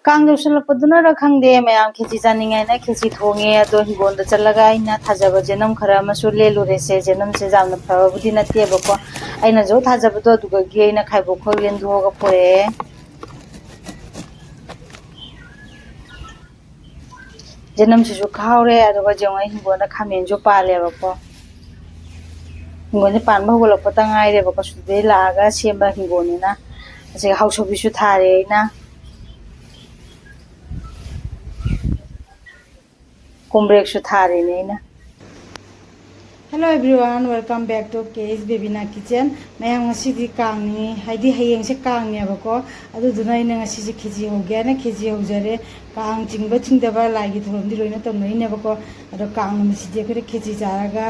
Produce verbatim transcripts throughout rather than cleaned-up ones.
ꯀꯥꯡ ꯌꯧꯁꯜꯂꯛꯄꯗꯨꯅꯔ ꯈꯪꯗꯦ, ꯃꯌꯥꯝ ꯈꯦꯆꯤ ꯆꯥꯅꯤꯡꯉꯦꯅ ꯈꯦꯆꯤ ꯊꯣꯡꯉꯦ꯫ ꯑꯗꯣ ꯍꯤꯡꯒꯣꯜꯗ ꯆꯠꯂꯒ ꯑꯩꯅ ꯊꯥꯖꯕ ꯖꯦꯅꯝ ꯈꯔ ꯑꯃꯁꯨ ꯂꯦꯜꯂꯨꯔꯦꯁꯦ꯫ ꯖꯦꯅꯝꯁꯦ ꯌꯥꯝꯅ ꯐꯕꯕꯨꯗꯤ ꯅꯠꯇꯦꯕꯀꯣ, ꯑꯩꯅꯁꯨ ꯊꯥꯖꯕꯗꯣ ꯑꯗꯨꯗꯒꯤ ꯑꯩꯅ ꯈꯥꯏꯕꯣꯛ ꯈꯔ ꯂꯦꯟꯊꯣꯛꯑꯒ ꯄꯨꯔꯛꯑꯦ꯫ ꯖꯦꯅꯝꯁꯤꯁꯨ ꯈꯥꯎꯔꯦ꯫ ꯑꯗꯨꯒ ꯌꯦꯡꯉꯣ, ꯑꯩ ꯍꯤꯡꯒꯣꯜꯗ ꯈꯥꯃꯦꯟꯁꯨ ꯄꯥꯜꯂꯦꯕꯀꯣ꯫ ꯍꯤꯡꯒꯣꯜꯁꯦ ꯄꯥꯟꯕ ꯍꯧꯒꯠꯂꯛꯄꯇ ꯉꯥꯏꯔꯦꯕꯀꯣ, ꯁꯤꯗꯩ ꯂꯥꯛꯑꯒ ꯁꯦꯝꯕ ꯍꯤꯡꯒꯣꯜꯅꯤꯅ꯫ ꯑꯁꯤꯒ ꯍꯧꯁꯧꯕꯤꯁꯨ ꯊꯥꯔꯦ ꯑꯩꯅ, ꯀꯣꯝꯕ꯭ꯔꯦꯛꯁꯨ ꯊꯥꯔꯤꯅꯦ ꯑꯩꯅ꯫ Hello everyone, welcome back to K S Bebina Kitchen. ꯃꯌꯥꯝ, ꯉꯁꯤꯗꯤ ꯀꯥꯡꯅꯤ, ꯍꯥꯏꯗꯤ ꯍꯌꯦꯡꯁꯦ ꯀꯥꯡꯅꯦꯕꯀꯣ꯫ ꯑꯗꯨꯗꯨꯅ ꯑꯩꯅ ꯉꯁꯤꯁꯦ ꯈꯦꯆꯤ ꯍꯧꯒꯦ ꯍꯥꯏꯅ ꯈꯦꯆꯤ ꯍꯧꯖꯔꯦ꯫ ꯀꯥꯡ ꯆꯤꯡꯕ ꯆꯤꯡꯗꯕ ꯂꯥꯏꯒꯤ ꯊꯧꯔꯝꯗꯤ ꯂꯣꯏꯅ ꯇꯧꯅꯔꯤꯅꯦꯕꯀꯣ꯫ ꯑꯗꯣ ꯀꯥꯡ ꯅꯨꯃꯤꯠꯁꯤꯗꯤ ꯑꯩꯈꯣꯏꯗ ꯈꯦꯆꯤ ꯆꯥꯔꯒ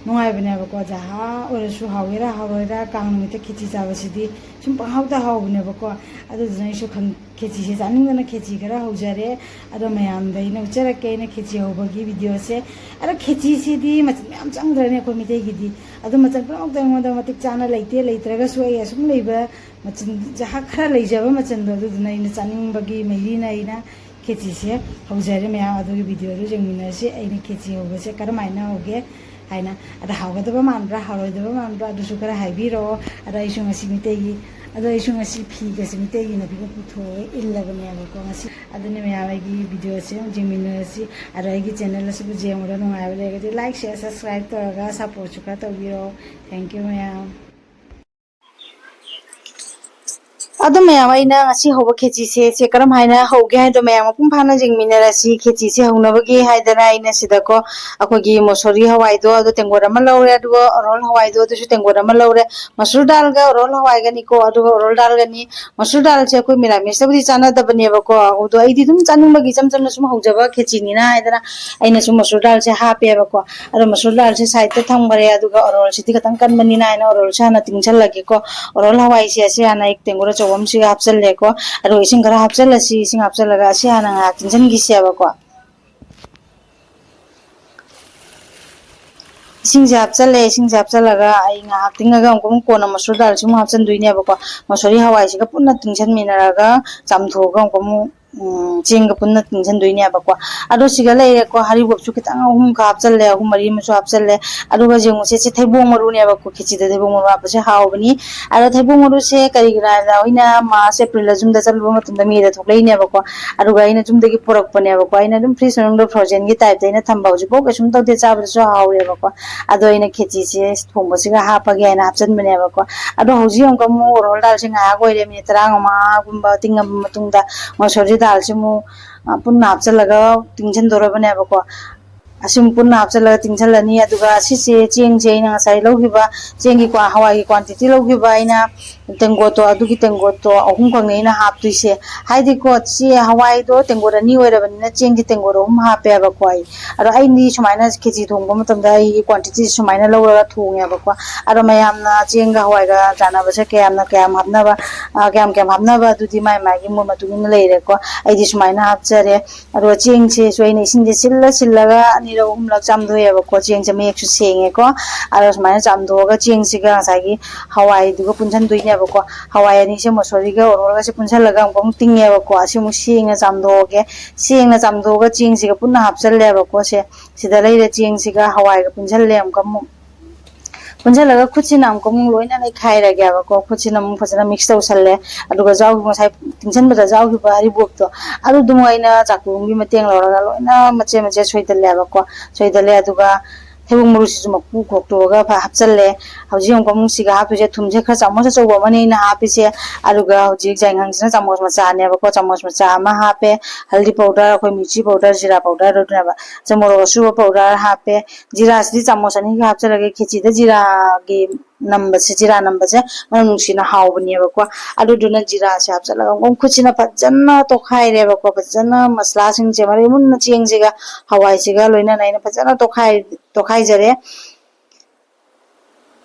ꯅꯨꯡꯉꯥꯏꯕꯅꯦꯕꯀꯣ꯫ ꯖꯍꯥ ꯑꯣꯏꯔꯁꯨ, ꯍꯥꯎꯒꯦꯔꯥ ꯍꯥꯎꯔꯣꯏꯔꯥ, ꯀꯥꯡ ꯅꯨꯃꯤꯠꯇ ꯈꯦꯆꯤ ꯆꯥꯕꯁꯤꯗꯤ ꯁꯨꯝ ꯄꯪꯍꯥꯎꯗ ꯍꯥꯎꯕꯅꯦꯕꯀꯣ꯫ ꯑꯗꯨꯗꯨꯅ ꯑꯩꯁꯨ ꯈꯪ-, ꯈꯦꯆꯤꯁꯦ ꯆꯥꯅꯤꯡꯗꯅ ꯈꯦꯆꯤ ꯈꯔ ꯍꯧꯖꯔꯦ꯫ ꯑꯗꯣ ꯃꯌꯥꯝꯗ ꯑꯩꯅ ꯎꯠꯆꯔꯛꯀꯦ ꯑꯩꯅ ꯈꯦꯆꯤ ꯍꯧꯕꯒꯤ videoꯁꯦ꯫ ꯑꯗꯣ ꯈꯦꯆꯤꯁꯤꯗꯤ ꯃꯆꯜ ꯃꯌꯥꯝ ꯆꯪꯗ꯭ꯔꯅꯦ ꯑꯩꯈꯣꯏ ꯃꯤꯇꯩꯒꯤꯗꯤ꯫ ꯑꯗꯣ ꯃꯆꯜ ꯄꯨꯝꯅꯃꯛꯇ ꯑꯩꯉꯣꯟꯗ ꯃꯇꯤꯛ ꯆꯥꯅ ꯂꯩꯇꯦ, ꯂꯩꯇ꯭ꯔꯒꯁꯨ ꯑꯩ ꯑꯁꯨꯝ ꯂꯩꯕ ꯃꯆꯜ, ꯖꯍꯥ ꯈꯔ ꯂꯩꯖꯕ ꯃꯆꯜꯗꯣ, ꯑꯗꯨꯗꯨꯅ ꯑꯩꯅ ꯆꯥꯅꯤꯡꯕꯒꯤ ꯃꯩꯔꯤꯅ ꯑꯩꯅ ꯈꯦꯆꯤꯁꯦ ꯍꯧꯖꯔꯦ꯫ ꯃꯌꯥꯝ ꯑꯗꯨꯒꯤ videoꯗꯨ ꯌꯦꯡꯃꯤꯟꯅꯔꯁꯤ꯫ ꯑꯩꯅ ꯈꯦꯆꯤ ꯍꯧꯕꯁꯦ ꯀꯔꯝꯍꯥꯏꯅ ꯍꯧꯒꯦ ꯍꯥꯏꯅ꯫ ꯑꯗ ꯍꯥꯎꯒꯗꯕ ꯃꯥꯟꯕ꯭ꯔꯥ, ꯍꯥꯎꯔꯣꯏꯗꯕ ꯃꯥꯟꯕ꯭ꯔꯥ, ꯑꯗꯨꯁꯨ ꯈꯔ ꯍꯥꯏꯕꯤꯔꯛꯑꯣ꯫ ꯑꯗ ꯑꯩꯁꯨ ꯉꯁꯤ ꯃꯤꯇꯩꯒꯤ, ꯑꯗꯣ ꯑꯩꯁꯨ ꯉꯁꯤ ꯐꯤꯒꯁꯦ ꯃꯤꯇꯩꯒꯤ ꯅꯥꯄꯤꯒ ꯄꯨꯊꯣꯛꯑꯒ ꯏꯜꯂꯕꯅꯦꯕꯀꯣ ꯉꯁꯤ꯫ ꯑꯗꯨꯅ ꯃꯌꯥꯝ ꯑꯩꯒꯤ videoꯁꯦ ꯑꯃꯨꯛ ꯌꯦꯡꯃꯤꯟꯅꯔꯁꯤ꯫ ꯑꯗꯣ ꯑꯩꯒꯤ channel ꯑꯁꯤꯕꯨ ꯌꯦꯡꯕꯗ ꯅꯨꯡꯉꯥꯏꯕ ꯂꯩꯔꯒꯗꯤ like, share, subscribe ꯇꯧꯔꯒ supportꯁꯨ ꯈꯔ ꯇꯧꯕꯤꯔꯛꯑꯣ꯫ Thank you ꯃꯌꯥꯝ꯫ ꯑꯗꯨ ꯃꯌꯥꯝ, ꯑꯩꯅ ꯉꯁꯤ ꯍꯧꯕ ꯈꯦꯆꯤꯁꯦ, ꯁꯦ ꯀꯔꯝ ꯍꯥꯏꯅ ꯍꯧꯒꯦ ꯍꯥꯏꯗꯣ ꯃꯌꯥꯝ ꯃꯄꯨꯡ ꯐꯥꯅ ꯌꯦꯡꯃꯤꯟꯅꯔꯁꯤ꯫ ꯈꯦꯆꯤꯁꯦ ꯍꯧꯅꯕꯒꯤ ꯍꯥꯏꯗꯅ ꯑꯩꯅ ꯁꯤꯗꯀꯣ, ꯑꯩꯈꯣꯏꯒꯤ ꯃꯣꯁꯣꯔꯤ ꯍꯋꯥꯏꯗꯣ ꯑꯗꯨ ꯇꯦꯡꯀꯣꯠ ꯑꯃ ꯂꯧꯔꯦ, ꯑꯗꯨꯒ ꯑꯣꯔꯣꯜ ꯍꯋꯥꯏꯗꯣ ꯑꯗꯨꯁꯨ ꯇꯦꯡꯀꯣꯠ ꯑꯃ ꯂꯧꯔꯦ꯫ ꯃꯁꯨꯔ ꯗꯥꯜꯒ ꯑꯣꯔꯣꯜ ꯍꯋꯥꯏꯒꯅꯤꯀꯣ, ꯑꯗꯨꯒ ꯑꯣꯔꯣꯜ ꯗꯥꯜꯒꯅꯤ꯫ ꯃꯁꯨꯔ ꯗꯥꯜꯁꯦ ꯑꯩꯈꯣꯏ ꯃꯤꯔꯥꯃꯤꯁꯇꯕꯨꯗꯤ ꯆꯥꯟꯅꯗꯕꯅꯦꯕꯀꯣ, ꯑꯗꯣ ꯑꯩꯗꯤ ꯑꯗꯨꯝ ꯆꯥꯅꯤꯡꯕꯒꯤ ꯏꯆꯝ ꯆꯝꯅ ꯁꯨꯝ ꯍꯧꯖꯕ ꯈꯦꯆꯤꯅꯤꯅ ꯍꯥꯏꯗꯅ ꯑꯩꯅꯁꯨ ꯃꯁꯨꯔ ꯗꯥꯜꯁꯦ ꯍꯥꯞꯄꯦꯕꯀꯣ꯫ ꯑꯗꯣ ꯃꯁꯨꯔ ꯗꯥꯜꯁꯦ sideꯇ ꯊꯝꯈ꯭ꯔꯦ, ꯑꯗꯨꯒ ꯑꯣꯔꯣꯜꯁꯤꯗꯤ ꯈꯤꯇꯪ ꯀꯟꯕꯅꯤꯅ ꯍꯥꯏꯅ ꯑꯣꯔꯣꯜꯁꯦ ꯍꯥꯟꯅ ꯇꯤꯡꯁꯜꯂꯒꯦꯀꯣ꯫ ꯑꯣꯔꯣꯜ ꯍꯋꯥꯏꯁꯦ ꯑꯁꯤ ꯍꯥꯟꯅ ꯑꯩ ꯇꯦꯡꯀꯣꯠ ꯑꯆꯧꯕ ꯑꯃꯁꯤꯒ ꯍꯥꯞꯆꯜꯂꯦꯀꯣ꯫ ꯑꯗꯨꯒ ꯏꯁꯤꯡ ꯈꯔ ꯍꯥꯞꯆꯜꯂꯁꯤ, ꯏꯁꯤꯡ ꯍꯥꯞꯆꯜꯂꯒ ꯑꯁꯤ ꯍꯥꯟꯅ ꯉꯥꯏꯍꯥꯛ ꯇꯤꯡꯁꯤꯟꯈꯤꯁꯦꯕꯀꯣ꯫ ꯏꯁꯤꯡꯁꯦ ꯍꯥꯞꯆꯜꯂꯦ, ꯏꯁꯤꯡꯁꯦ ꯍꯥꯞꯆꯜꯂꯒ ꯑꯩ ꯉꯥꯏꯍꯥꯛ ꯇꯤꯡꯉꯒ ꯑꯃꯨꯛꯀ ꯑꯃꯨꯛ ꯀꯣꯟꯅ ꯃꯁꯨꯔ ꯗꯥꯜꯁꯤ ꯑꯃꯨꯛ ꯍꯥꯞꯆꯟꯗꯣꯏꯅꯦꯕꯀꯣ꯫ ꯃꯁꯣꯔꯤ ꯍꯋꯥꯏꯁꯤꯒ ꯄꯨꯟꯅ ꯇꯤꯡꯁꯟꯃꯤꯟꯅꯔꯒ ꯆꯥꯝꯊꯣꯛꯑꯒ ꯑꯃꯨꯛꯀ ꯑꯃꯨꯛ ꯎꯝ, ꯆꯦꯡꯒ ꯄꯨꯟꯅ ꯇꯤꯡꯁꯟꯗꯣꯏꯅꯦꯕꯀꯣ꯫ ꯑꯗꯣ ꯁꯤꯒ ꯂꯩꯔꯦꯀꯣ, ꯍꯔꯤꯕꯣꯞꯁꯨ ꯈꯤꯇꯪ ꯑꯍꯨꯝꯒ ꯍꯥꯞꯆꯜꯂꯦ, ꯑꯍꯨꯝ ꯃꯔꯤ ꯑꯃꯁꯨ ꯍꯥꯞꯆꯜꯂꯦ꯫ ꯑꯗꯨꯒ ꯌꯦꯡꯉꯨꯁꯦ, ꯁꯤ ꯊꯩꯕꯣꯡ ꯃꯔꯨꯅꯦꯕꯀꯣ, ꯈꯦꯆꯤꯗ ꯊꯩꯕꯣꯡ ꯃꯔꯨ ꯍꯥꯞꯄꯁꯦ ꯍꯥꯎꯕꯅꯤ꯫ ꯑꯗꯣ ꯊꯩꯕꯣꯡ ꯃꯔꯨꯁꯦ ꯀꯔꯤꯒꯤꯅꯣ ꯍꯥꯏꯕꯗ, ꯑꯩꯅ ꯃꯥꯔꯆ, ꯑꯦꯄ꯭ꯔꯤꯜꯗ ꯌꯨꯝꯗ ꯆꯠꯂꯨꯕ ꯃꯇꯝꯗ ꯃꯦꯗ ꯊꯣꯛꯂꯛꯏꯅꯦꯕꯀꯣ꯫ ꯑꯗꯨꯒ ꯑꯩꯅ ꯌꯨꯝꯗꯒꯤ ꯄꯨꯔꯛꯄꯅꯦꯕꯀꯣ꯫ ꯑꯩꯅ ꯑꯗꯨꯝ ꯐ꯭ꯔꯤꯖ ꯃꯅꯨꯡꯗ ꯐ꯭ꯔꯣꯖꯟꯒꯤ ꯇꯥꯏꯞꯇ ꯑꯩꯅ ꯊꯝꯕ, ꯍꯧꯖꯤꯛꯐꯥꯎ ꯀꯩꯁꯨꯝ ꯇꯧꯗꯦ, ꯆꯥꯕꯗꯁꯨ ꯍꯥꯎꯔꯦꯕꯀꯣ꯫ ꯑꯗꯣ ꯑꯩꯅ ꯈꯦꯆꯤꯁꯦ ꯊꯣꯡꯕꯁꯤꯒ ꯍꯥꯞꯄꯒꯦ ꯍꯥꯏꯅ ꯍꯥꯞꯆꯤꯟꯕꯅꯦꯕꯀꯣ꯫ ꯑꯗꯣ ꯍꯧꯖꯤꯛ ꯑꯃꯨꯛꯀ ꯑꯃꯨꯛ ꯑꯣꯔꯍꯣꯜ ꯗꯥꯜꯁꯦ ꯉꯥꯏꯍꯥꯛ ꯑꯣꯏꯔꯦ, ꯃꯤꯅꯤꯠ ꯇꯔꯥꯃꯉꯥꯒꯨꯝꯕ ꯇꯤꯡꯉꯕ ꯃꯇꯨꯡꯗ, ꯃꯁꯨꯔꯤ ꯗꯥꯜꯁꯦ ꯑꯃꯨꯛ, ꯑ, ꯄꯨꯟꯅ ꯍꯥꯞꯆꯤꯜꯂꯒ ꯇꯤꯡꯁꯤꯟꯗꯣꯔꯕꯅꯦꯕꯀꯣ꯫ ꯑꯁꯤꯃꯨꯛ ꯄꯨꯟꯅ ꯍꯥꯞꯆꯤꯜꯂꯒ ꯇꯤꯡꯁꯤꯜꯂꯅꯤ꯫ ꯑꯗꯨꯒ ꯁꯤꯁꯦ, ꯆꯦꯡꯁꯦ ꯑꯩꯅ ꯉꯁꯥꯏ ꯂꯧꯈꯤꯕ ꯆꯦꯡꯒꯤ ꯀ꯭ꯋꯥ-, ꯍꯋꯥꯏꯒꯤ ꯀ꯭ꯋꯥꯟꯇꯤꯇꯤ ꯂꯧꯈꯤꯕ ꯑꯩꯅ ꯇꯦꯡꯀꯣꯠꯇꯣ, ꯑꯗꯨꯒꯤ ꯇꯦꯡꯀꯣꯠꯇꯣ ꯑꯍꯨꯝꯈꯛꯅꯦ ꯑꯩꯅ ꯍꯥꯞꯇꯣꯏꯁꯦ꯫ ꯍꯥꯏꯗꯤꯀꯣ, ꯆꯦ ꯍꯋꯥꯏꯗꯣ ꯇꯦꯡꯀꯣꯠ ꯑꯅꯤ ꯑꯣꯏꯔꯕꯅꯤꯅ ꯆꯦꯡꯒꯤ ꯇꯦꯡꯀꯣꯠ ꯑꯍꯨꯝ ꯍꯥꯞꯄꯦꯕꯀꯣ ꯑꯩ꯫ ꯑꯗꯣ ꯑꯩꯗꯤ ꯁꯨꯃꯥꯏꯅ ꯈꯦꯆꯤ ꯊꯣꯡꯕ ꯃꯇꯝꯗ ꯑꯩꯒꯤ ꯀ꯭ꯋꯥꯟꯇꯤꯇꯤ ꯁꯨꯃꯥꯏꯅ ꯂꯧꯔꯒ ꯊꯣꯡꯉꯦꯕꯀꯣ꯫ ꯑꯗꯣ ꯃꯌꯥꯝꯅ ꯆꯦꯡꯒ ꯍꯋꯥꯏꯒ ꯆꯥꯟꯅꯕꯁꯦ ꯀꯌꯥꯝꯅ ꯀꯌꯥꯝ ꯍꯥꯞꯅꯕ, ꯑ, ꯀꯌꯥꯝ ꯀꯌꯥꯝ ꯍꯥꯞꯅꯕ, ꯑꯗꯨꯗꯤ ꯃꯥꯏ ꯃꯥꯏꯒꯤ ꯃꯣꯠ ꯃꯇꯨꯡ ꯏꯟꯅ ꯂꯩꯔꯦꯀꯣ꯫ ꯑꯩꯗꯤ ꯁꯨꯃꯥꯏꯅ ꯍꯥꯞꯆꯔꯦ꯫ ꯑꯗꯨꯒ ꯆꯦꯡꯁꯤꯁꯨ ꯑꯩꯅ ꯏꯁꯤꯡꯁꯦ ꯁꯤꯜꯂ ꯁꯤꯜꯂꯒ ꯑꯅꯤꯔꯛ ꯑꯍꯨꯝꯂꯛ ꯆꯥꯝꯊꯣꯛꯑꯦꯕꯀꯣ꯫ ꯆꯦꯡꯁꯦ ꯃꯌꯦꯛꯁꯨ ꯁꯦꯡꯉꯦꯀꯣ꯫ ꯑꯗꯣ ꯁꯨꯃꯥꯏꯅ ꯆꯥꯝꯊꯣꯛꯑꯒ ꯆꯦꯡꯁꯤꯒ ꯉꯁꯥꯏꯒꯤ ꯍꯋꯥꯏꯗꯨꯒ ꯄꯨꯟꯁꯤꯟꯗꯣꯏꯅꯦꯕꯀꯣ꯫ ꯍꯋꯥꯏ ꯑꯅꯤꯁꯦ, ꯃꯁꯣꯔꯤꯒ ꯑꯣꯔꯣꯔꯒꯁꯦ ꯄꯨꯟꯁꯤꯜꯂꯒ ꯑꯃꯨꯛꯀ ꯑꯃꯨꯛ ꯇꯤꯡꯉꯦꯕꯀꯣ꯫ ꯑꯁꯤ ꯑꯃꯨꯛ ꯁꯦꯡꯅ ꯆꯥꯝꯊꯣꯛꯑꯒꯦ꯫ ꯁꯦꯡꯅ ꯆꯥꯝꯊꯣꯛꯑꯒ ꯆꯦꯡꯁꯤꯒ ꯄꯨꯟꯅ ꯍꯥꯞꯆꯜꯂꯦꯕꯀꯣ꯫ ꯁꯦ, ꯁꯤꯗ ꯂꯩꯔꯦ ꯆꯦꯡꯁꯤꯒ ꯍꯋꯥꯏꯒ ꯄꯨꯟꯁꯤꯜꯂꯦ ꯑꯃꯨꯛꯀ ꯑꯃꯨꯛ꯫ ꯄꯨꯟꯁꯤꯜꯂꯒ ꯈꯨꯠꯁꯤꯅ ꯑꯃꯨꯛꯀ ꯑꯃꯨꯛ ꯂꯣꯏꯅ ꯅꯩꯈꯥꯏꯔꯒꯦꯕꯀꯣ꯫ ꯈꯨꯠꯁꯤꯅ ꯑꯃꯨꯛ ꯐꯖꯅ ꯃꯤꯛꯁ ꯇꯧꯁꯜꯂꯦ꯫ ꯑꯗꯨꯒ ꯌꯥꯎꯈꯤꯕ, ꯉꯁꯥꯏ ꯇꯤꯡꯁꯤꯟꯕꯗ ꯌꯥꯎꯈꯤꯕ ꯑꯔꯤꯕꯣꯞꯇꯣ, ꯑꯗꯨꯗꯨꯃ ꯑꯩꯅ ꯆꯥꯛꯊꯨꯝꯒꯤ ꯃꯇꯦꯡ ꯂꯧꯔꯒ ꯂꯣꯏꯅ ꯃꯆꯦꯠ ꯃꯆꯦꯠ ꯁꯣꯏꯗꯜꯂꯦꯕꯀꯣ꯫ ꯁꯣꯏꯗꯜꯂꯦ꯫ ꯑꯗꯨꯒ ꯊꯩꯕꯣꯡ ꯃꯔꯨꯁꯤꯁꯨ ꯃꯀꯨ ꯈꯣꯛꯇꯣꯛꯑꯒ ꯐ-, ꯍꯥꯞꯆꯜꯂꯦ꯫ ꯍꯧꯖꯤꯛ ꯑꯃꯨꯛꯀ ꯑꯃꯨꯛ ꯁꯤꯒ ꯍꯥꯞꯇꯣꯏꯁꯦ, ꯊꯨꯝꯁꯦ ꯈꯔ ꯆꯥꯃꯁ ꯑꯆꯧꯕ ꯑꯃꯅꯦ ꯑꯩꯅ ꯍꯥꯞꯄꯤꯁꯦ꯫ ꯑꯗꯨꯒ ꯍꯧꯖꯤꯛ ꯌꯥꯏꯉꯪꯁꯤꯅ ꯆꯥꯃꯁ ꯃꯆꯥꯅꯦꯕꯀꯣ, ꯆꯥꯃꯁ ꯃꯆꯥ ꯑꯃ ꯍꯥꯞꯄꯦ꯫ ꯍꯜꯗꯤ ꯄꯥꯎꯗꯔ, ꯑꯩꯈꯣꯏ ꯃꯤꯔꯆꯤ ꯄꯥꯎꯗꯔ, ꯖꯤꯔꯥ ꯄꯥꯎꯗꯔ ꯑꯗꯨꯅꯦꯕ꯫ ꯆ-, ꯃꯣꯔꯣꯛ ꯑꯁꯨꯕ ꯄꯥꯎꯗꯔ ꯍꯥꯞꯄꯦ꯫ ꯖꯤꯔꯥꯁꯤꯗꯤ ꯆꯥꯃꯁ ꯑꯅꯤꯒ ꯍꯥꯞꯆꯜꯂꯒꯦ꯫ ꯈꯦꯆꯤꯗ ꯖꯤꯔꯥꯒꯤ ꯅꯝꯕꯁꯦ, ꯖꯤꯔꯥ ꯅꯝꯕꯁꯦ ꯃꯅꯝ ꯅꯨꯡꯁꯤꯅ ꯍꯥꯎꯕꯅꯦꯕꯀꯣ꯫ ꯑꯗꯨꯗꯨꯅ ꯖꯤꯔꯥꯁꯦ ꯍꯥꯞꯆꯜꯂꯒ ꯑꯃꯨꯛ ꯈꯨꯠꯁꯤꯅ ꯐꯖꯅ ꯇꯣꯠꯈꯥꯏꯔꯦꯕꯀꯣ꯫ ꯐꯖꯅ ꯃꯁꯂꯥꯁꯤꯡꯁꯦ, ꯃꯔꯩ ꯃꯨꯟꯅ ꯆꯦꯡꯁꯤꯒ ꯍꯋꯥꯏꯁꯤꯒ ꯂꯣꯏꯅꯅ ꯑꯩꯅ ꯐꯖꯅ ꯇꯣꯠꯈꯥꯏ-, ꯇꯣꯠꯈꯥꯏꯖꯔꯦ꯫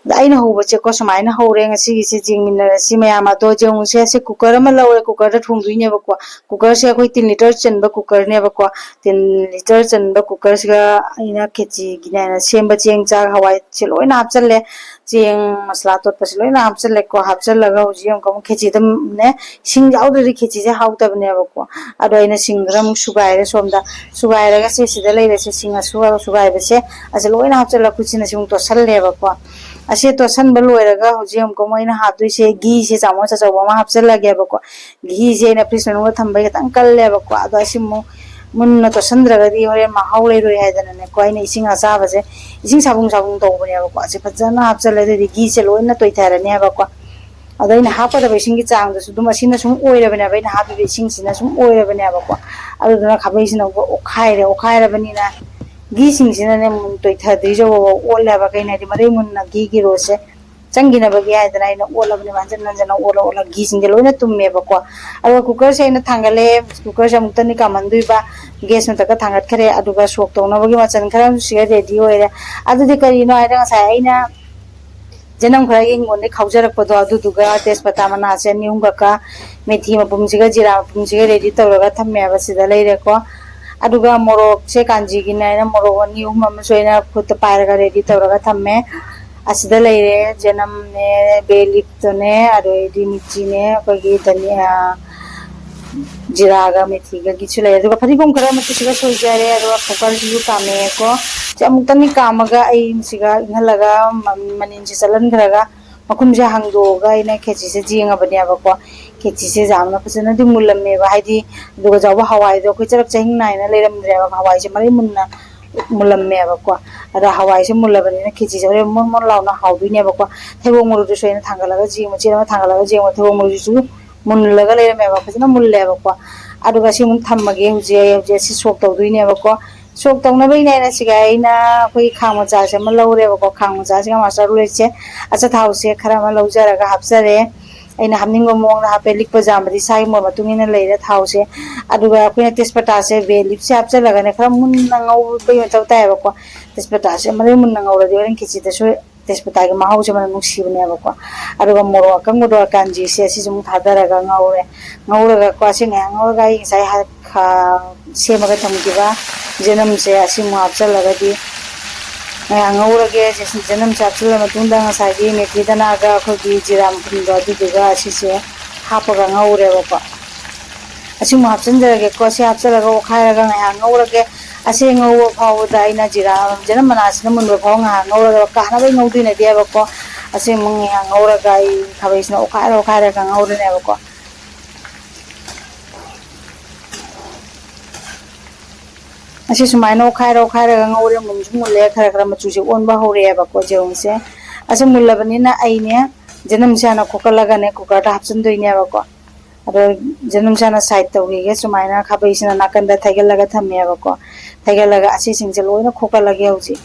ꯑꯗ ꯑꯩꯅ ꯍꯧꯕꯁꯦꯀꯣ ꯁꯨꯃꯥꯏꯅ ꯍꯧꯔꯦ꯫ ꯉꯁꯤꯒꯤꯁꯦ ꯌꯦꯡꯃꯤꯟꯅꯔꯁꯤ ꯃꯌꯥꯝ꯫ ꯑꯗꯣ ꯌꯦꯡꯉꯨꯁꯦ, ꯑꯁꯤ cooker ꯑꯃ ꯂꯧꯔꯦ, cookerꯗ ꯊꯣꯡꯗꯣꯏꯅꯦꯕꯀꯣ꯫ Cookerꯁꯦ ꯑꯩꯈꯣꯏ ꯇꯤꯟ ꯂꯤꯇꯔ ꯆꯟꯕ cookerꯅꯦꯕꯀꯣ꯫ ꯇꯤꯟ ꯂꯤꯇꯔ ꯆꯟꯕ cookerꯁꯤꯒ ꯑꯩꯅ ꯈꯦꯆꯤꯒꯤꯅꯦꯅ ꯁꯦꯝꯕ ꯆꯦꯡ, ꯆꯥꯛ, ꯍꯋꯥꯏꯁꯦ ꯂꯣꯏꯅ ꯍꯥꯞꯆꯜꯂꯦ꯫ ꯆꯦꯡ ꯃꯁꯂꯥ ꯇꯣꯠꯄꯁꯦ ꯂꯣꯏꯅ ꯍꯥꯞꯆꯜꯂꯦꯀꯣ꯫ ꯍꯥꯞꯆꯜꯂꯒ ꯍꯧꯖꯤꯛ ꯑꯃꯨꯛꯀ ꯑꯃꯨꯛ ꯈꯦꯆꯤꯗꯅꯦ ꯁꯤꯡ ꯌꯥꯎꯗ꯭ꯔꯗꯤ ꯈꯦꯆꯤꯁꯦ ꯍꯥꯎꯇꯕꯅꯦꯕꯀꯣ꯫ ꯑꯗꯣ ꯑꯩꯅ ꯁꯤꯡ ꯈꯔ ꯑꯃꯨꯛ ꯁꯨꯒꯥꯏꯔꯦ ꯁꯣꯝꯗ꯫ ꯁꯨꯒꯥꯏꯔꯒ ꯁꯦ ꯁꯤꯗ ꯂꯩꯔꯦꯁꯦ, ꯁꯤꯡ ꯑꯁꯨ-, ꯁꯨꯒꯥꯏꯕꯁꯦ ꯑꯁꯤ ꯂꯣꯏꯅ ꯍꯥꯞꯆꯜꯂꯒ ꯈꯨꯠꯁꯤꯅ ꯁꯤ ꯑꯃꯨꯛ ꯇꯣꯠꯁꯜꯂꯦꯕꯀꯣ꯫ ꯑꯁꯤ ꯇꯣꯠꯁꯟꯕ ꯂꯣꯏꯔꯒ ꯍꯧꯖꯤꯛ ꯑꯃꯨꯛꯀ ꯑꯃꯨꯛ ꯑꯩꯅ ꯍꯥꯞꯇꯣꯏꯁꯦ ꯘꯤꯁꯦ ꯆꯥꯃꯁ ꯑꯆꯧꯕ ꯑꯃ ꯍꯥꯞꯆꯜꯂꯒꯦꯕꯀꯣ꯫ ꯘꯤꯁꯦ ꯑꯩꯅ fridge ꯃꯅꯨꯡꯗ ꯊꯝꯕꯩ ꯈꯤꯇꯪ ꯀꯜꯂꯦꯕꯀꯣ꯫ ꯑꯗꯣ ꯑꯁꯤ ꯑꯃꯨꯛ ꯃꯨꯟꯅ ꯇꯣꯠꯁꯟꯗ꯭ꯔꯒꯗꯤ ꯍꯣꯔꯦꯟ ꯃꯍꯥꯎ ꯂꯩꯔꯣꯏ ꯍꯥꯏꯗꯅꯅꯦꯀꯣ, ꯑꯩꯅ ꯏꯁꯤꯡ ꯑꯁꯥꯕꯁꯦ, ꯏꯁꯤꯡ ꯁꯥꯕꯨꯡ ꯁꯥꯕꯨꯡ ꯇꯧꯕꯅꯦꯕꯀꯣ꯫ ꯑꯁꯤ ꯐꯖꯅ ꯍꯥꯞꯆꯜꯂꯦ, ꯑꯗꯨꯗꯤ ꯘꯤꯁꯦ ꯂꯣꯏꯅ ꯇꯣꯏꯊꯔꯅꯦꯕꯀꯣ꯫ ꯑꯗꯣ ꯑꯩꯅ ꯍꯥꯞꯀꯗꯕ ꯏꯁꯤꯡꯒꯤ ꯆꯥꯡꯗꯨꯁꯨ ꯑꯗꯨꯝ ꯑꯁꯤꯅ ꯁꯨꯝ ꯑꯣꯏꯔꯕꯅꯦꯕ, ꯑꯩꯅ ꯍꯥꯞꯄꯤꯕ ꯏꯁꯤꯡꯁꯤꯅ ꯁꯨꯝ ꯑꯣꯏꯔꯕꯅꯦꯕꯀꯣ꯫ ꯑꯗꯨꯗꯨꯅ ꯈꯥꯕꯩꯁꯤꯅ ꯑꯃꯨꯛꯀ ꯑꯣꯠꯈꯥꯏꯔꯦ꯫ ꯑꯣꯠꯈꯥꯏꯔꯕꯅꯤꯅ ꯘꯤꯁꯤꯡꯁꯤꯅꯅꯦ ꯑꯃꯨꯛ ꯇꯣꯏꯊꯗ꯭ꯔꯤꯁꯦ ꯑꯣꯠꯂꯦꯕ꯫ ꯀꯩꯅꯣ ꯍꯥꯏꯗꯤ ꯃꯔꯩ ꯃꯨꯟꯅ ꯘꯤꯒꯤ ꯔꯣꯁꯁꯦ ꯆꯪꯈꯤꯅꯕꯒꯤ ꯍꯥꯏꯗꯅ ꯑꯩꯅ ꯑꯣꯠꯂꯕꯅꯦꯕ, ꯍꯟꯖꯤꯟ ꯍꯟꯖꯤꯟꯅ ꯑꯣꯠꯂ ꯑꯣꯠꯂ ꯘꯤꯁꯤꯡꯁꯦ ꯂꯣꯏꯅ ꯇꯨꯝꯃꯦꯕꯀꯣ꯫ ꯑꯗꯨꯒ cookerꯁꯦ ꯑꯩꯅ ꯊꯥꯡꯒꯠꯂꯦ꯫ Cookerꯁꯦ ꯑꯃꯨꯛꯇꯅꯤ ꯀꯥꯝꯍꯟꯗꯣꯏꯕ꯫ Gas ꯃꯊꯛꯇ ꯊꯥꯡꯒꯠꯈ꯭ꯔꯦ꯫ ꯑꯗꯨꯒ ꯁꯣꯛ ꯇꯧꯅꯕꯒꯤ ꯃꯆꯜ ꯈꯔ ꯑꯃꯁꯨ ꯁꯤꯗ ready ꯑꯣꯏꯔꯦ꯫ ꯑꯗꯨꯗꯤ ꯀꯔꯤꯅꯣ ꯍꯥꯏꯔ ꯉꯁꯥꯏ ꯑꯩꯅ ꯖꯅꯝ ꯈꯔ ꯍꯤꯡꯒꯣꯜꯗꯒꯤ ꯈꯥꯎꯖꯔꯛꯄꯗꯣ, ꯑꯗꯨꯗꯨꯒ ꯇꯦꯖꯄꯇꯥ ꯃꯅꯥꯁꯦ ꯑꯅꯤ ꯑꯍꯨꯝ ꯈꯛꯀ, ꯃꯦꯊꯤ ꯃꯄꯨꯝꯁꯤꯒ ꯖꯤꯔꯥ ꯃꯄꯨꯝꯁꯤꯒ ready ꯇꯧꯔꯒ ꯊꯝꯃꯦꯕ, ꯁꯤꯗ ꯂꯩꯔꯦꯀꯣ꯫ ꯑꯗꯨꯒ ꯃꯣꯔꯣꯛꯁꯦ ꯀꯥꯟꯖꯤꯒꯤꯅꯦ ꯍꯥꯏꯅ ꯃꯣꯔꯣꯛ ꯑꯅꯤ ꯑꯍꯨꯝ ꯑꯃꯁꯨ ꯑꯩꯅ ꯈꯨꯠꯇ ꯄꯥꯏꯔꯒ ready ꯇꯧꯔꯒ ꯊꯝꯃꯦ꯫ ꯑꯁꯤꯗ ꯂꯩꯔꯦ ꯖꯅꯝꯅꯦ, bay leafꯇꯨꯅꯦ, ꯑꯗꯩꯗꯤ ꯃꯤꯊꯤꯅꯦ, ꯑꯩꯈꯣꯏꯒꯤ ꯙꯅꯤꯌꯥ, ꯖꯤꯔꯥꯒ ꯃꯦꯊꯤꯒꯒꯤꯁꯨ ꯂꯩꯔꯦ꯫ ꯑꯗꯨꯒ ꯐꯗꯤꯒꯣꯝ ꯈꯔ ꯃꯆꯨꯁꯤꯒ ꯁꯣꯏꯖꯔꯦ꯫ ꯑꯗꯨꯒ cookerꯁꯤꯁꯨ ꯀꯥꯝꯃꯛꯑꯦꯀꯣ꯫ ꯁꯤ ꯑꯃꯨꯛꯇꯪꯗꯤ ꯀꯥꯝꯃꯒ ꯑꯩ ꯃꯁꯤꯒ ꯏꯪꯍꯜꯂꯒ ꯃ-, ꯃꯅꯤꯟꯁꯤ ꯆꯠꯍꯟꯈ꯭ꯔꯒ ꯃꯈꯨꯝꯁꯦ ꯍꯥꯡꯗꯣꯛꯑꯒ ꯑꯩꯅ ꯈꯦꯆꯤꯁꯦ ꯌꯦꯡꯉꯕꯅꯦꯕꯀꯣ꯫ ꯈꯦꯆꯤꯁꯦ ꯌꯥꯝꯅ ꯐꯖꯅꯗꯤ ꯃꯨꯜꯂꯝꯃꯦꯕ, ꯍꯥꯏꯗꯤ ꯑꯗꯨꯒ ꯌꯥꯎꯕ ꯍꯋꯥꯏꯗꯣ ꯑꯩꯈꯣꯏ ꯆꯔꯛ ꯆꯍꯤꯡ ꯅꯥꯏꯅ ꯂꯩꯔꯝꯗ꯭ꯔꯦꯕ, ꯍꯋꯥꯏꯁꯦ ꯃꯔꯩ ꯃꯨꯟꯅ ꯃꯨꯜꯂꯝꯃꯦꯕꯀꯣ꯫ ꯑꯗ ꯍꯋꯥꯏꯁꯦ ꯃꯨꯜꯂꯕꯅꯤꯅ ꯈꯦꯆꯤꯁꯦ ꯍꯣꯔꯦꯟ ꯃꯣꯟ ꯃꯣꯟ ꯂꯥꯎꯅ ꯍꯥꯎꯗꯣꯏꯅꯦꯕꯀꯣ꯫ ꯊꯩꯕꯣꯡ ꯃꯔꯨꯗꯨꯁꯨ ꯑꯩꯅ ꯊꯥꯡꯒꯠꯂꯒ ꯌꯦꯡꯕ, ꯆꯦꯠ ꯑꯃ ꯊꯥꯡꯒꯠꯂꯒ ꯌꯦꯡꯕ, ꯊꯩꯕꯣꯡ ꯃꯔꯨꯁꯤꯁꯨ ꯃꯨꯜꯂꯒ ꯂꯩꯔꯝꯃꯦꯕ, ꯐꯖꯅ ꯃꯨꯜꯂꯦꯕꯀꯣ꯫ ꯑꯗꯨꯒ ꯁꯤ ꯑꯃꯨꯛ ꯊꯝꯃꯒꯦ꯫ ꯍꯧꯖꯤꯛ ꯑꯩ ꯍꯧꯖꯤꯛ ꯑꯁꯤ ꯁꯣꯛ ꯇꯧꯗꯣꯏꯅꯦꯕꯀꯣ꯫ ꯁꯣꯛ ꯇꯧꯅꯕꯒꯤꯅꯦꯅ ꯁꯤꯒ ꯑꯩꯅ ꯑꯩꯈꯣꯏꯒꯤ ꯈꯥꯡ ꯃꯆꯥꯁꯦ ꯑꯃ ꯂꯧꯔꯦꯕꯀꯣ꯫ ꯈꯥꯡ ꯃꯆꯥꯁꯤꯒ master oilꯁꯦ, ꯑꯆꯥꯊꯥꯎꯁꯦ ꯈꯔ ꯑꯃ ꯂꯧꯖꯔꯒ ꯍꯥꯞꯆꯔꯦ꯫ ꯑꯩꯅ ꯍꯥꯞꯅꯤꯡꯕ ꯃꯑꯣꯡꯗ ꯍꯥꯞꯄꯦ꯫ ꯂꯤꯛꯄ ꯌꯥꯝꯕꯗꯤ ꯏꯁꯥꯒꯤ ꯃꯣꯠ ꯃꯇꯨꯡ ꯏꯟꯅ ꯂꯩꯔꯦ ꯊꯥꯎꯁꯦ꯫ ꯑꯗꯨꯒ ꯑꯩꯈꯣꯏꯅ ꯇꯦꯖꯄꯇꯥꯁꯦ, bay leafꯁꯦ ꯍꯥꯞꯆꯜꯂꯒꯅꯦ ꯈꯔ ꯃꯨꯟꯅ ꯉꯧꯕꯩ ꯃꯊꯧ ꯇꯥꯏꯌꯦꯕꯀꯣ꯫ ꯇꯦꯖꯄꯇꯥꯁꯦ ꯃꯔꯩ ꯃꯨꯟꯅ ꯉꯧꯔꯗꯤ ꯍꯣꯔꯦꯟ ꯈꯦꯆꯤꯗꯁꯨ ꯇꯦꯖꯄꯇꯥꯒꯤ ꯃꯍꯥꯎꯁꯦ ꯃꯅꯝ ꯅꯨꯡꯁꯤꯕꯅꯦꯕꯀꯣ꯫ ꯑꯗꯨꯒ ꯃꯣꯔꯣꯛ ꯑꯀꯪꯕꯗꯣ, ꯀꯥꯟꯖꯤꯁꯦ, ꯑꯁꯤꯁꯨ ꯑꯃꯨꯛ ꯊꯥꯗꯔꯒ ꯉꯧꯔꯦ꯫ ꯉꯧꯔꯒꯀꯣ, ꯑꯁꯤ ꯉꯥꯏꯍꯥꯛ ꯉꯧꯔꯒ ꯑꯩ ꯉꯁꯥꯏ ꯍꯥ-, ꯈꯥ-, ꯁꯦꯝꯃꯒ ꯊꯝꯈꯤꯕ ꯖꯅꯝꯁꯦ ꯑꯁꯤ ꯑꯃꯨꯛ ꯍꯥꯞꯆꯜꯂꯒꯗꯤ ꯉꯥꯏꯍꯥꯛ ꯉꯧꯔꯒꯦ꯫ ꯖꯅꯝꯁꯦ ꯍꯥꯞꯆꯤꯜꯂ ꯃꯇꯨꯡꯗ ꯉꯁꯥꯏꯒꯤ ꯃꯦꯊꯤ ꯗꯅꯥꯒ ꯑꯩꯈꯣꯏꯒꯤ ꯖꯤꯔꯥ ꯃꯄꯨꯝꯗꯣ, ꯑꯗꯨꯗꯨꯒ ꯑꯁꯤꯁꯦ ꯍꯥꯞꯄꯒ ꯉꯧꯔꯦꯕꯀꯣ꯫ ꯑꯁꯤꯃꯨꯛ ꯍꯥꯞꯆꯤꯟꯖꯔꯒꯦꯀꯣ꯫ ꯁꯤ ꯍꯥꯞꯆꯤꯜꯂꯒ ꯑꯣꯠꯈꯥꯏꯔꯒ ꯉꯥꯏꯍꯥꯛ ꯉꯧꯔꯒꯦ꯫ ꯑꯁꯤ ꯉꯧꯕ ꯐꯥꯎꯕꯗ ꯑꯩꯅ ꯖꯤꯔꯥ, ꯖꯅꯝ ꯃꯅꯥꯁꯤꯅ ꯃꯨꯟꯕ ꯐꯥꯎ ꯉꯥꯏꯍꯥꯛ ꯉꯧꯔꯒ ꯀꯥꯅꯕꯩ ꯉꯧꯗꯣꯏꯅꯗꯦꯕꯀꯣ꯫ ꯑꯁꯤ ꯑꯃꯨꯛ ꯉꯥꯏꯍꯥꯛ ꯉꯧꯔꯒ ꯑꯩ ꯈꯥꯕꯩꯁꯤꯅ ꯑꯣꯠꯈꯥꯏꯔ ꯑꯣꯠꯈꯥꯏꯔꯒ ꯉꯧꯔꯅꯦꯕꯀꯣ꯫ ꯑꯁꯤ ꯁꯨꯃꯥꯏꯅ ꯑꯣꯠꯈꯥꯏꯔ ꯑꯣꯠꯈꯥꯏꯔꯒ ꯉꯧꯔꯦ꯫ ꯃꯨꯟꯁꯨ ꯃꯨꯜꯂꯦ, ꯈꯔ ꯈꯔ ꯃꯆꯨꯁꯦ ꯑꯣꯟꯕ ꯍꯧꯔꯛꯑꯦꯕꯀꯣ ꯌꯦꯔꯨꯝꯁꯦ꯫ ꯑꯁꯤ ꯃꯨꯜꯂꯕꯅꯤꯅ ꯑꯩꯅꯦ ꯖꯅꯝꯁꯦ ꯍꯥꯟꯅ ꯈꯣꯀꯠꯂꯒꯅꯦ ꯀꯨꯀꯔꯗ ꯍꯥꯞꯆꯤꯟꯗꯣꯏꯅꯦꯕꯀꯣ꯫ ꯑꯗꯣ ꯖꯅꯝꯁꯦ ꯍꯥꯟꯅ ꯁꯥꯏꯠ ꯇꯧꯈꯤꯒꯦ꯫ ꯁꯨꯃꯥꯏꯅ ꯈꯥꯕꯩꯁꯤꯅ ꯅꯥꯀꯟꯗ ꯊꯩꯒꯠꯂꯒ ꯊꯝꯃꯦꯕꯀꯣ꯫ ꯊꯩꯒꯠꯂꯒ ꯑꯁꯤꯁꯤꯡꯁꯦ ꯂꯣꯏꯅ ꯈꯣꯀꯠꯂꯒꯦ ꯍꯧꯖꯤꯛ꯫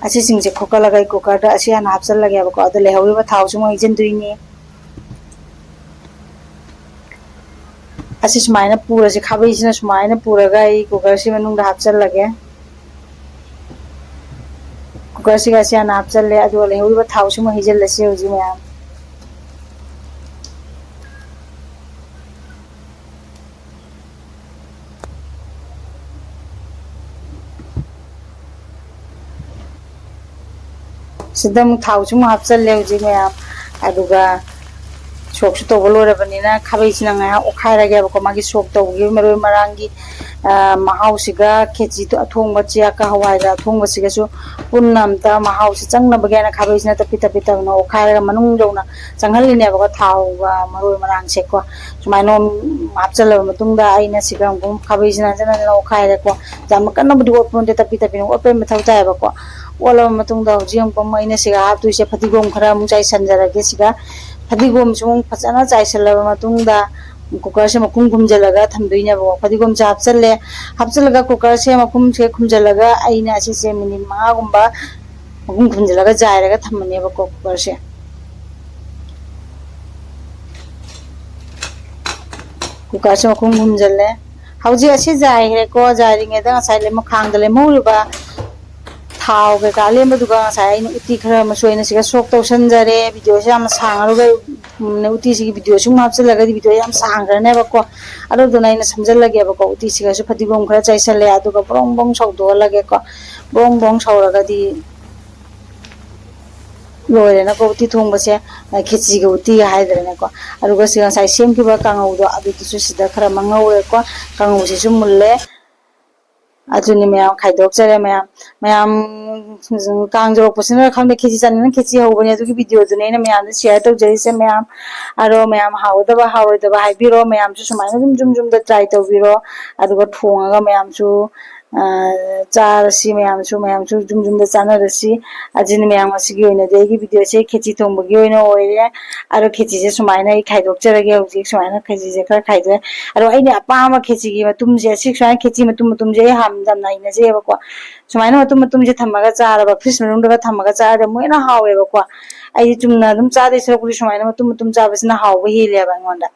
ꯑꯁꯤꯁꯤꯡꯁꯦ ꯈꯣꯀꯠꯂꯒ ꯑꯩ ꯀꯨꯀꯔꯗ ꯑꯁꯤ ꯍꯥꯟꯅ ꯍꯥꯞꯆꯤꯜꯂꯒꯦꯕꯀꯣ꯫ ꯑꯗꯣ ꯂꯩꯍꯧꯔꯤꯕ ꯊꯥꯎꯁꯤ ꯑꯃꯨꯛ ꯍꯩꯖꯤꯟꯗꯣꯏꯅꯤ꯫ ꯑꯁꯤ ꯁꯨꯃꯥꯏꯅ ꯄꯨꯔꯁꯦ, ꯈꯥꯕꯩꯁꯤꯅ ꯁꯨꯃꯥꯏꯅ ꯄꯨꯔꯒ ꯑꯩ ꯀꯨꯀꯔꯁꯤ ꯃꯅꯨꯡꯗ ꯍꯥꯞꯆꯜꯂꯒꯦ꯫ ꯀꯨꯀꯔꯁꯤꯒ ꯑꯁꯤ ꯍꯥꯟꯅ ꯍꯥꯞꯆꯜꯂꯦ, ꯑꯗꯨꯒ ꯂꯩꯍꯧꯔꯤꯕ ꯊꯥꯎꯁꯤꯃꯨꯛ ꯍꯩꯖꯤꯜꯂꯁꯤ ꯍꯧꯖꯤꯛ ꯃꯌꯥꯝ꯫ ꯁꯤꯗ ꯑꯃꯨꯛ ꯊꯥꯎꯁꯤ ꯑꯃꯨꯛ ꯍꯥꯞꯆꯜꯂꯦ ꯍꯧꯖꯤꯛ ꯃꯌꯥꯝ꯫ ꯑꯗꯨꯒ ꯁꯣꯛꯁꯨ ꯇꯧꯕ ꯂꯣꯏꯔꯕꯅꯤꯅ ꯈꯥꯕꯩꯁꯤꯅ ꯉꯥꯏꯍꯥꯛ ꯑꯣꯠꯈꯥꯏꯔꯒꯦꯕꯀꯣ꯫ ꯃꯥꯒꯤ ꯁꯣꯛ ꯇꯧꯕꯒꯤ ꯃꯔꯣꯏ ꯃꯔꯥꯡꯒꯤ, ꯑ, ꯃꯍꯥꯎꯁꯤꯒ ꯈꯦꯆꯤꯗꯣ ꯑꯊꯣꯡꯕ ꯆꯦꯌꯥꯛꯀ ꯍꯋꯥꯏꯒ ꯑꯊꯣꯡꯕꯁꯤꯒꯁꯨ ꯄꯨꯟꯅ ꯑꯝꯇ ꯃꯍꯥꯎꯁꯤ ꯆꯪꯅꯕꯒꯤ ꯍꯥꯏꯅ ꯈꯥꯕꯩꯁꯤꯅ ꯇꯞꯄꯤ ꯇꯞꯄꯤ ꯇꯞꯅ ꯑꯣꯠꯈꯥꯏꯔꯒ ꯃꯅꯨꯡ ꯌꯧꯅ ꯆꯪꯍꯜꯂꯤꯅꯦꯕꯀꯣ ꯊꯥꯎꯒ ꯃꯔꯣꯏ ꯃꯔꯥꯡꯁꯦꯀꯣ꯫ ꯁꯨꯃꯥꯏꯅ ꯍꯥꯞꯆꯜꯂꯕ ꯃꯇꯨꯡꯗ ꯑꯩꯅ ꯁꯤꯒ ꯑꯃꯨꯛ ꯈꯥꯕꯩꯁꯤꯅ ꯍꯟꯖꯤꯟ ꯍꯟꯖꯤꯟ ꯑꯣꯠꯈꯥꯏꯔꯦꯀꯣ꯫ ꯌꯥꯝꯅ ꯀꯟꯅꯕꯨꯗꯤ ꯑꯣꯠꯄ ꯅꯠꯇꯦ, ꯇꯞꯄꯤ ꯇꯞꯄꯤꯅ ꯑꯣꯠꯄꯩ ꯃꯊꯧ ꯇꯥꯏꯌꯦꯕꯀꯣ꯫ ꯑꯣꯠꯂꯕ ꯃꯇꯨꯡꯗ ꯍꯧꯖꯤꯛ ꯑꯃꯨꯛ ꯑꯩꯅ ꯁꯤꯒ ꯍꯥꯞꯇꯣꯏꯁꯦ ꯐꯗꯤꯒꯣꯝ ꯈꯔ ꯑꯃꯨꯛ ꯆꯥꯏꯁꯟꯖꯔꯒꯦ꯫ ꯁꯤꯒ ꯐꯗꯤꯒꯣꯝꯁꯨ ꯑꯃꯨꯛ ꯐꯖꯅ ꯆꯥꯏꯁꯜꯂꯕ ꯃꯇꯨꯡꯗ ꯀꯨꯀꯔꯁꯦ ꯃꯈꯨꯝ ꯈꯨꯝꯖꯤꯜꯂꯒ ꯊꯝꯗꯣꯏꯅꯦꯕꯀꯣ꯫ ꯐꯗꯤꯒꯣꯝꯁꯦ ꯍꯥꯞꯆꯜꯂꯦ꯫ ꯍꯥꯞꯆꯜꯂꯒ ꯀꯨꯀꯔꯁꯦ ꯃꯈꯨꯝꯁꯦ ꯈꯨꯝꯖꯤꯜꯂꯒ ꯑꯩꯅ ꯑꯁꯤꯁꯦ ꯃꯤꯅꯤꯠ ꯃꯉꯥꯒꯨꯝꯕ ꯃꯈꯨꯝ ꯈꯨꯝꯖꯤꯜꯂꯒ ꯖꯥꯏꯔꯒ ꯊꯝꯃꯅꯦꯕꯀꯣ ꯀꯨꯀꯔꯁꯦ꯫ ꯀꯨꯀꯔꯁꯦ ꯃꯈꯨꯝ ꯈꯨꯝꯖꯤꯜꯂꯦ꯫ ꯍꯧꯖꯤꯛ ꯑꯁꯤ ꯖꯥꯏꯈ꯭ꯔꯦꯀꯣ꯫ ꯖꯥꯏꯔꯤꯉꯩꯗ ꯉꯁꯥꯏ ꯂꯦꯝ-, ꯈꯥꯡꯗ ꯂꯦꯝꯍꯧꯔꯤꯕ ꯊꯥꯎ ꯀꯩꯀꯥ ꯂꯦꯝꯕꯗꯨꯒ ꯉꯁꯥꯏ ꯑꯩꯅ ꯎꯇꯤ ꯈꯔ ꯑꯃꯁꯨ ꯑꯩꯅ ꯁꯤꯒ ꯁꯣꯛ ꯇꯧꯁꯟꯖꯔꯦ꯫ ꯚꯤꯗꯤꯑꯣꯁꯦ ꯌꯥꯝꯅ ꯁꯥꯡꯉꯔꯣꯏ, ꯎꯝ, ꯎꯇꯤꯁꯤꯒꯤ ꯚꯤꯗꯤꯑꯣ ꯁꯨꯝ ꯍꯥꯞꯆꯤꯜꯂꯒꯗꯤ ꯚꯤꯗꯤꯑꯣ ꯌꯥꯝ ꯁꯥꯡꯈ꯭ꯔꯅꯦꯕꯀꯣ꯫ ꯑꯗꯨꯗꯨꯅ ꯑꯩꯅ ꯁꯝꯖꯜꯂꯒꯦꯕꯀꯣ꯫ ꯎꯇꯤꯁꯤꯒꯁꯨ ꯐꯗꯤꯒꯣꯝ ꯈꯔ ꯆꯥꯏꯁꯜꯂꯦ, ꯑꯗꯨꯒ ꯕ꯭ꯔꯣꯡ ꯕ꯭ꯔꯣꯡ ꯁꯧꯗꯣꯛꯍꯜꯂꯒꯦꯀꯣ꯫ ꯕ꯭ꯔꯣꯡ ꯕ꯭ꯔꯣꯡ ꯁꯧꯔꯒꯗꯤ ꯂꯣꯏꯔꯦꯅꯀꯣ ꯎꯇꯤ ꯊꯣꯡꯕꯁꯦ꯫ ꯑ, ꯈꯦꯆꯤꯒ ꯎꯇꯤꯒ ꯍꯥꯏꯗ꯭ꯔꯦꯅꯦꯀꯣ꯫ ꯑꯗꯨꯒ ꯁꯤ ꯉꯁꯥꯏ ꯁꯦꯝꯈꯤꯕ ꯀꯥꯡꯉꯧꯗꯣ, ꯑꯗꯨꯗꯨꯁꯨ ꯁꯤꯗ ꯈꯔ ꯑꯃ ꯉꯧꯔꯦꯀꯣ꯫ ꯀꯥꯡꯉꯧꯁꯤꯁꯨ ꯃꯨꯜꯂꯦ꯫ ꯑꯗꯨꯅꯤ ꯃꯌꯥꯝ, ꯈꯥꯏꯗꯣꯛꯆꯔꯦ ꯃꯌꯥꯝ꯫ ꯃꯌꯥꯝ, ꯎꯝ, ꯀꯥꯡ ꯌꯧꯔꯛꯄꯁꯤꯅ ꯈꯪꯗꯦ, ꯈꯦꯆꯤ ꯆꯥꯅꯤꯡꯅ ꯈꯦꯆꯤ ꯍꯧꯕꯅꯦ꯫ ꯑꯗꯨꯒꯤ ꯚꯤꯗꯤꯑꯣꯗꯨꯅꯦ ꯑꯩꯅ ꯃꯌꯥꯝꯗ ꯁꯤꯌꯔ ꯇꯧꯖꯔꯤꯁꯦ ꯃꯌꯥꯝ꯫ ꯑꯗꯣ ꯃꯌꯥꯝ ꯍꯥꯎꯒꯗꯕ ꯍꯥꯎꯔꯣꯏꯗꯕ ꯍꯥꯏꯕꯤꯔꯣ꯫ ꯃꯌꯥꯝꯁꯨ ꯁꯨꯃꯥꯏꯅ ꯑꯗꯨꯝ ꯌꯨꯝ ꯌꯨꯝꯗ ꯇ꯭ꯔꯥꯏ ꯇꯧꯕꯤꯔꯣ꯫ ꯑꯗꯨꯒ ꯊꯣꯡꯉꯒ ꯃꯌꯥꯝꯁꯨ, ꯑ, ꯆꯥꯔꯁꯤ ꯃꯌꯥꯝꯁꯨ, ꯃꯌꯥꯝꯁꯨ ꯌꯨꯝ ꯌꯨꯝꯗ ꯆꯥꯅꯔꯁꯤ꯫ ꯑꯗꯨꯅꯤ ꯃꯌꯥꯝ, ꯉꯁꯤꯒꯤ ꯑꯣꯏꯅꯗꯤ ꯑꯩꯒꯤ ꯚꯤꯗꯤꯑꯣꯁꯦ ꯈꯦꯆꯤ ꯊꯣꯡꯕꯒꯤ ꯑꯣꯏꯅ ꯑꯣꯏꯔꯦ꯫ ꯑꯗꯣ ꯈꯦꯆꯤꯁꯦ ꯁꯨꯃꯥꯏꯅ ꯑꯩ ꯈꯥꯏꯗꯣꯛꯆꯔꯒꯦ ꯍꯧꯖꯤꯛ꯫ ꯁꯨꯃꯥꯏꯅ ꯈꯦꯆꯤꯁꯦ ꯈꯔ ꯈꯥꯏꯗꯣꯛꯑꯦ꯫ ꯑꯗꯣ ꯑꯩꯅ ꯑꯄꯥꯝꯕ ꯈꯦꯆꯤꯒꯤ ꯃꯇꯨꯝꯁꯦ, ꯑꯁꯤ ꯁꯨꯃꯥꯏꯅ ꯈꯦꯆꯤ ꯃꯇꯨꯝ ꯃꯇꯨꯝꯁꯦ ꯑꯩ ꯌꯥꯝ ꯌꯥꯝꯅ ꯍꯩꯅꯖꯩꯑꯕꯀꯣ꯫ ꯁꯨꯃꯥꯏꯅ ꯃꯇꯨꯝ ꯃꯇꯨꯝꯁꯦ ꯊꯝꯃꯒ ꯆꯥꯔꯕ, ꯐ꯭ꯔꯤꯖ ꯃꯅꯨꯡꯗꯒ ꯊꯝꯃꯒ ꯆꯥꯔꯗꯤ ꯑꯃꯨꯛ ꯍꯦꯟꯅ ꯍꯥꯎꯋꯦꯕꯀꯣ꯫ ꯑꯩꯗꯤ ꯆꯨꯝꯅ ꯑꯗꯨꯝ ꯆꯥꯗꯣꯏ ꯁꯔꯨꯛꯄꯨꯗꯤ ꯁꯨꯃꯥꯏꯅ ꯃꯇꯨꯝ ꯃꯇꯨꯝ ꯆꯥꯕꯁꯤꯅ ꯍꯥꯎꯕ ꯍꯦꯜꯂꯦꯕ ꯑꯩꯉꯣꯟꯗ꯫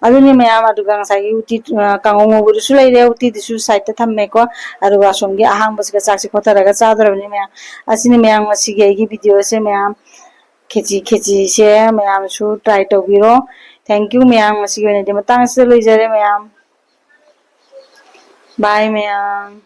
ꯑꯗꯨꯅꯤ ꯃꯌꯥꯝ, ꯑꯗꯨꯒ ꯉꯁꯥꯏꯒꯤ ꯎꯇꯤ, ꯑ, ꯀꯥꯡꯉꯧ ꯉꯧꯕꯗꯨꯁꯨ ꯂꯩꯔꯦ, ꯎꯇꯤꯗꯨꯁꯨ ꯁꯥꯏꯠꯇ ꯊꯝꯃꯦꯀꯣ꯫ ꯑꯗꯨꯒ ꯑꯁꯣꯝꯒꯤ ꯑꯍꯥꯡꯕꯁꯤꯒ ꯆꯥꯛꯁꯦ ꯈꯣꯠꯊꯔꯒ ꯆꯥꯗꯣꯔꯕꯅꯤ ꯃꯌꯥꯝ꯫ ꯑꯁꯤꯅꯤ ꯃꯌꯥꯝ ꯉꯁꯤꯒꯤ ꯑꯩꯒꯤ ꯚꯤꯗꯤꯑꯣꯁꯦ ꯃꯌꯥꯝ꯫ ꯈꯦꯆꯤ, ꯈꯦꯆꯤꯁꯦ ꯃꯌꯥꯝꯁꯨ ꯇ꯭ꯔꯥꯏ ꯇꯧꯕꯤꯔꯣ꯫ Thank you ꯃꯌꯥꯝ, ꯉꯁꯤꯒꯤ ꯑꯣꯏꯅꯗꯤ ꯃꯇꯥꯡ ꯑꯁꯤꯗ ꯂꯣꯏꯖꯔꯦ ꯃꯌꯥꯝ꯫ Bye ꯃꯌꯥꯝ꯫